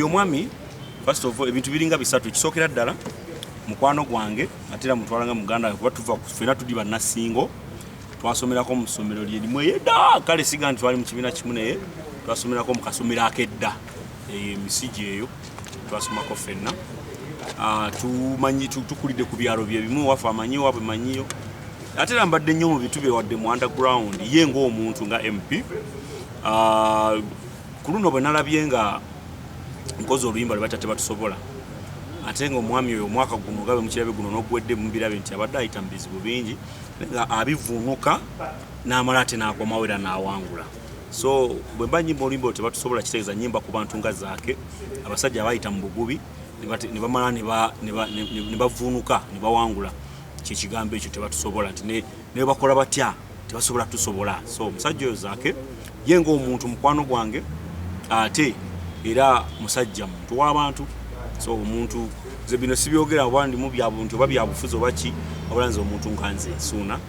Omwami, first of all, ebintu biringa bisatu. Ekisookera ddala, mukwano gwange, ate era mutwala nga muganda wange, kuba tuva ffena tuli bannasingo, twasomerako mu ssomero lye limu eyedda. Kale siga nti twali mu kibiina kimu, naye twasomerako mu kasomero ak'edda, eyo emisigi eyo twasomako ffenna. Tumanyi tukulidde ku byalo bye bimu, waffe amanyiyo, wabwe manyiyo. Ate era mbadde nnyo mu bintu bye, wadde mu underground. Ye ng'omuntu nga MP, ku luno bwe nalabye nga nkoze oluyimba lwe batya tebatusobola, ate nga omwami oyo omwaka guno nga bwe mukirabe guno n'oguwedde, mubirabe nti abadde ayita mu bizibu bingi, naye nga abivuunuka n'amala ate n'akomawo era n'awangula. So bwe mba nyimba oluyimba olwo tebatusobola, kitegeeza nyimba ku bantu nga Zaake, abasajja abayita mu bugubi ne bamala ne bavuunuka ne bawangula. Kyekigambo ekyo tebatusobola, nti ne bakola batya tebasobola tusobola. So omusajja oyo Zaake ye ng'omuntu mukwano gwange, ate era musajja muntu w'abantu. So omuntu nze bino sibyogera oba ndimu bya buntu oba byabufuzi oba ki, wabula nze omuntu nga nze Suuna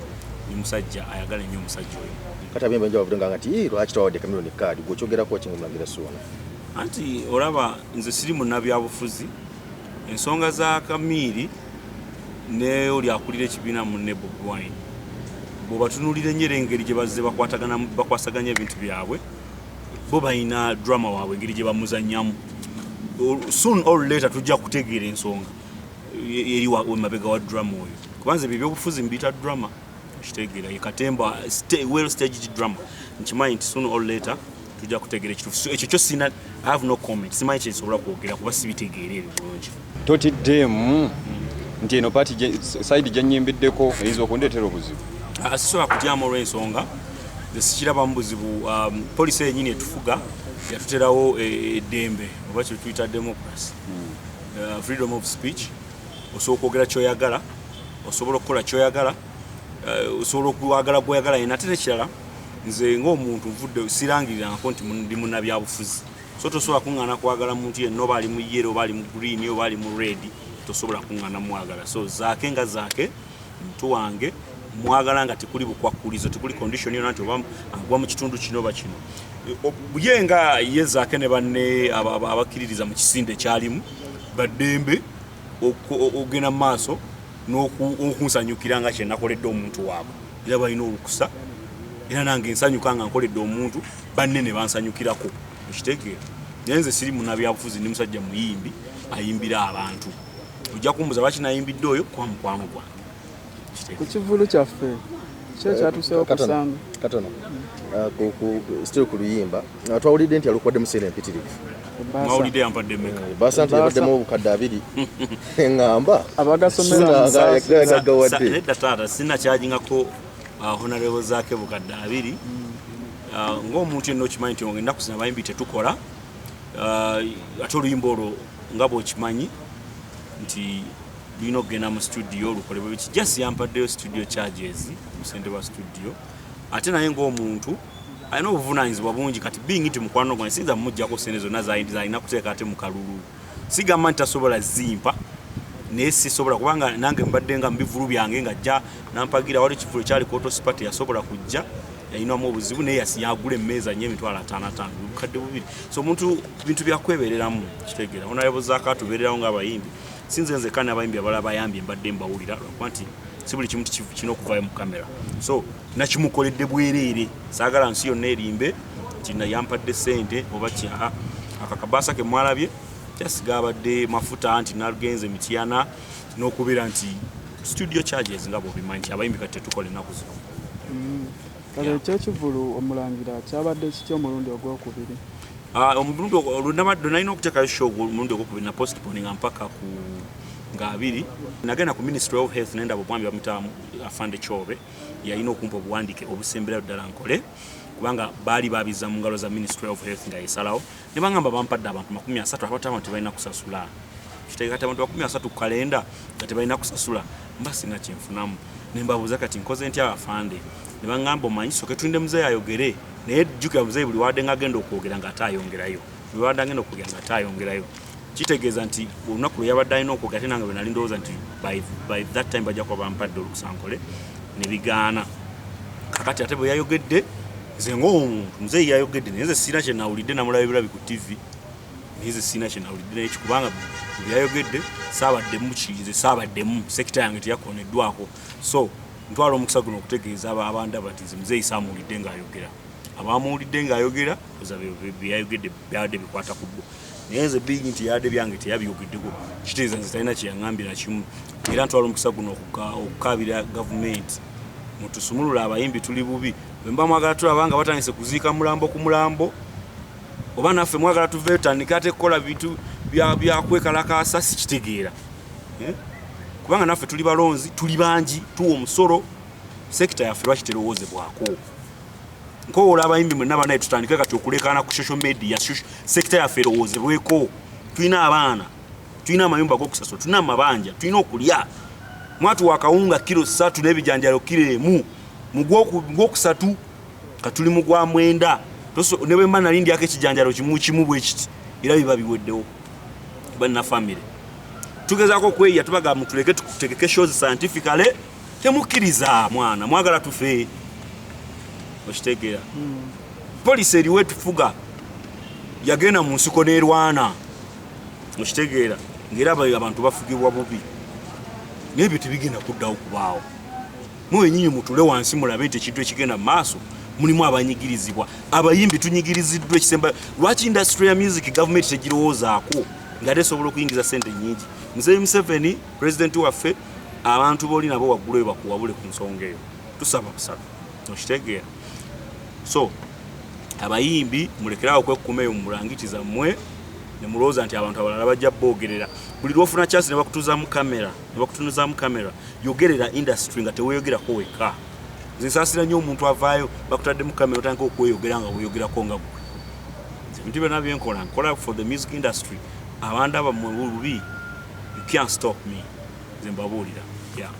ni musajja ayagala ennyo omusajja oyo. Kati abemba nja bavude nga nti, "Ii, lwaki twawadde Chameleone kaadi?" Gwe okyogerako ki ng'omulangira Suuna? Anti olaba nze siri munnabyabufuzi. Ensonga za Kamiiri ne oli akulira ekibiina munne Bobi Wine, bw'obatunuulira ennyo era engeri gye bazze bakwasaganya ebintu byabwe, bo balina drama waabwe, engeri gye bamuzannyamu. Soon or later tujja kutegeera ensonga eri emabega wa drama oyo, kuba nze ebyobufuzi mbiyita drama, kitegeera ye katemba, well staged drama. Nkimanyi nti soon or later tujja kutegeera ekituufu. So, ekyo kyo sina, I have no comment, simanyi kyensobola kwogera kuba sibitegeera ebyo bulungi. Totiddeemu nti eno party side gye nnyimbiddeko eyinza okundeetera obuzibu? Sisobola kutyamu olw'ensonga nze sikirabamu buzibu. Policy yenyini etufuga yatuterawo eddembe oba kyetuyita democracy, freedom of speech. Osobola okwogera kyoyagala, osobola okukola kyoyagala, osobola okwagala gwoyagala yena. Ate nekirala, nze ng'omuntu nvudde sirangirirangako nti ndi munnabyabufuzi, so tosobola kuŋŋaana kwagala muntu yenna, oba ali mu yellow oba ali mu green oba ali mu red, tosobola kuŋŋaana mwagala. So Zaake nga Zaake muntu wange, mwagala nga tekuli bukwakkulizo, tekuli condition yonna nti oba agwa mu kitundu kino oba kino. Ye nga ye Zaake ne banne abakkiririza mu kisinde kyalimu, baddembe okugenda mu maaso n'okunsanyukira nga kyenakoledde omuntu waabwe, era balina olukusa. Era nange nsanyuka nga nkoledde omuntu, banne ne bansanyukirako, okitegeera? Naye nze siri munabyabufuzi, ndi musajja muyimbi ayimbira abantu. Ojja kumbuza lwaki nayimbidde oyo, kuba mukwano gwange. Ku kivulu kyaffe ki ekyatuusewo ku Katono, Sande? Katono. Still ku luyimba, twawulidde nti alukubaddemu sente empitirivu. Ebbaasa. Mwawulidde yampadde mmeka? Baasa nti Ebbaasa. yabaddemu obukadde 20, eŋŋamba Abagasomera Suuna mu nga yagaggawadde. Nedda taata, sinakyagingako honorable Zaake bukadde 20. Ng'omuntu yenna okimanyi nti ennaku zino abayimbi tetukola. Ate oluyimba olwo nga bw'okimanyi nti lulina okugenda mu studio lukolebwe biki, just yampaddeyo studio charges, obusente bwa studio. Ate naye ng'omuntu alina obuvunaanyizibwa bungi. Kati being nti mukwano gwange, siyinza mumugjako sente zonna zalina kuteeka ate mu kalulu. Sigamba nti tasobola zimpa, naye sisobola, kubanga nange mbadde nga mubivulu byange nga jja nampagira. Wali ekivulu ekyali Kotospa, teyasobola kujja, yalinamu obuzibu, naye yagula emmeeza nye 550,000, 2000. So omuntu bintu byakwebereramu, kitegeera? Honorable Zaake atubeererawo ng'abayimbi, sinze nzekka, n'abayimbi abalala bayambye, mbadde mbawulira, lwakuba nti si buli kimu kirina okuvaayo mu kamera. So nakimukoledde bwereere, saagala nsi yonna erimbe nti yampadde sente oba ki. Aa, akakabaasa ke mwalabye kyasiga abadde mafuta, nti nagenze Mityana, n'okubeera nti studio charges, nga bw'obimanyi nti abayimbi kati tetukola ennaku zino. Kale ekyekivulu, omulangira, kyabadde kitya omulundi ogwokubiri? Omulundi lwe nalina okuteekayo show omulundi ogwokubiri, na postponinga mpaka ku nga 20. Nagenda ku Ministry of Health, nendaba omwami bamuyita Afande Kyobe, yalina okumpa obuwandiike obusemberayo ddala nkole, kubanga baali babiza mu ngalo za Ministry of Health nga yesalawo. Ne baŋŋamba bampadde abantu 30, abate abantu tebalina kusasula. Kitegeeza kati abantu 30 ku kalenda nga tebalina kusasula, mba sina kyenfunamu. Ne mbabuuza, kati nkoze ntya, afande? Ne baŋŋamba, omanyi, soke tulinde muzeeyi ayogere. Naye jjukira muzeeyi buli wadde nga agenda okwogera ng'ate ayongerayo, buli wadde agenda okwogera ng'ate ayongerayo. Kitegeeza nti olunaku lwe yabadde alina okwogera, ate nange bwe nali ndowooza nti by that time bajja kuba bampadde olukusa nkole, ne bigaana. Kakati ate bwe yayogedde, nze ng'omuntu, muzeeyi yayogedde, naye nze sirina kye nawulidde, namulaba ebirabi ku TV. Naye nze sirina kye nawulidde naye kubanga byayogedde saabaddemu, nze saabaddemu, sector yange teyakoneddwako. So ntwala omukisa guno okutegeeza abandaba nti nze muzeeyi saamuwulidde ng'ayogera. Abamuwulidde ng'ayogera oza byayogedde byabadde bikwata ku bo, naye nze bingi nti yabadde byange teyabyogeddeko, kitegeeza nze talina kyeyaŋŋambira kimu. Era ntwala omukisa guno okukaabira gavumenti, mutusumulule abayimbi, tuli bubi. Bwe mba mwagala tulaba nga batandise kuziika mulambo ku mulambo, oba naffe mwagala tuveeyo tutandike ate kukola bintu byakwekalakaasa, sikitegeera. Eh? Kubanga naffe tuli balonzi, tuli bangi, tuwa omusolo, sector yaffe lwaki terowoozebwako? Nkowoola abayimbi mwenna banaye tutandike kati okulekaana ku social media, sector yaffe erowoozebweko. Tulina abaana, tulina amayumba g'okusasula, tulina amabanja, tulina okulya. Mwatuwa akawunga kilo 3 n'ebijanjalo kilo 1 mu gwokusatu, katuli mu gwa 9. Ne bwe mba nali ndyako ekijanjalo kimu kimu bwe kiti, era biba biweddewo. Banna famire tugezaako okweyiya, tubaga mutuleke tutegeke shows scientifically, temukkiriza. Mwana mwagala tufe, okitegeera? Poliisi eriwo etufuga yagenda mu nsiko n'erwana, okitegeera? Ngaera abantu bafugibwa bubi, naye ebyo tebigenda kuddawo kubaawo. Mwe wenyini mutule wansi mulabe nti ekintu ekigenda mu maaso mulimu abanyigirizibwa. Abayimbi tunyigiriziddwa ekisemba. Lwaki industry ya music gavumenti tegirowoozaako nga esobola okuyingiza sente nyingi? Muzeeyi Museveni, pulezidenti waffe, abantu booli nabo waggulu eyo bakuwabule ku nsonga eyo. Tusaba busabe, okitegeera? So abayimbi mulekerawo okwekuma eyo mu bulangiti zammwe ne mulowooza nti abantu abalala bajja boogerera. Buli lwofuna chance ne bakutuzamu kamera, ne bakutunuzamu kamera, yogerera industry nga teweeyogerako wekka. Nze nsaasira nnyo omuntu avaayo, bakutaddemu kamera, otandika okweyogera nga weeyogerako nga ggwe. Ebintu byonna byenkola, nkola for the music industry. Abandaba mwe bubi, you can't stop me. Nze mbabuulira, yeah.